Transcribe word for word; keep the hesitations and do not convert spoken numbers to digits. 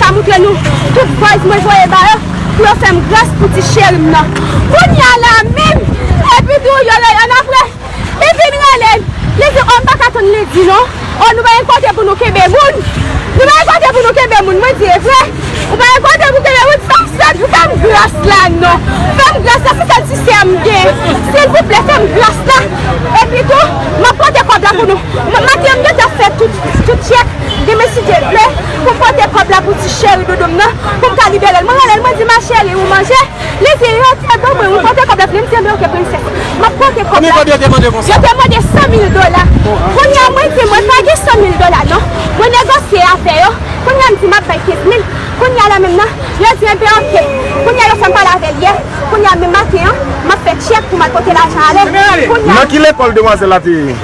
A montre nou tout voice mwen voye ba yo pou yo fè m gras pou ti cheri m nan. Kounye a la menm, epi tou yo rele annapre, li vin rele m. Li di, o, m pa ka tann lendi non. O, nou pa gen kote pou nou kenbe moun. Nou pa gen kote pou nou kenbe moun. Mwen di, e vre? Ou pa gen kote pou kenbe moun? Fè m sèt, fè m gras la non. Fè m gras la, se sèl ti sè m gen. Silvouplè, fè m gras la. Epi tou, m ap pote kòb la pou nou. M- Maten, m gentan fè tout, tout tchèk. Demen, si Dye vle, pou m pote kòb la pou ti cheri doudou m nan, pou m ka libere l. Mwen rele l, mwen di, ma chérie, ou manje? Li di, yo te ban mwen, ou pote kòb la pou li? M di, enben, oke, prensès. M ap pote kòb la. Konbyen kòb yo te mande konsa? Yo te mande san mil dola. Kounye a, mwen di, mwen pa gen san mil dola, non. Mwen negosye avè yo. Kounye a, m di, m ap bay kenz mil. Kounye a la menm nan, yo di, enben, oke. Kounye a, yo fè m pale avè l yè. Kounye a, menm maten an, m ap fè tchèk pou m al pote lajan ale. Kounye a, nan ki lekòl demwazèl la te ye?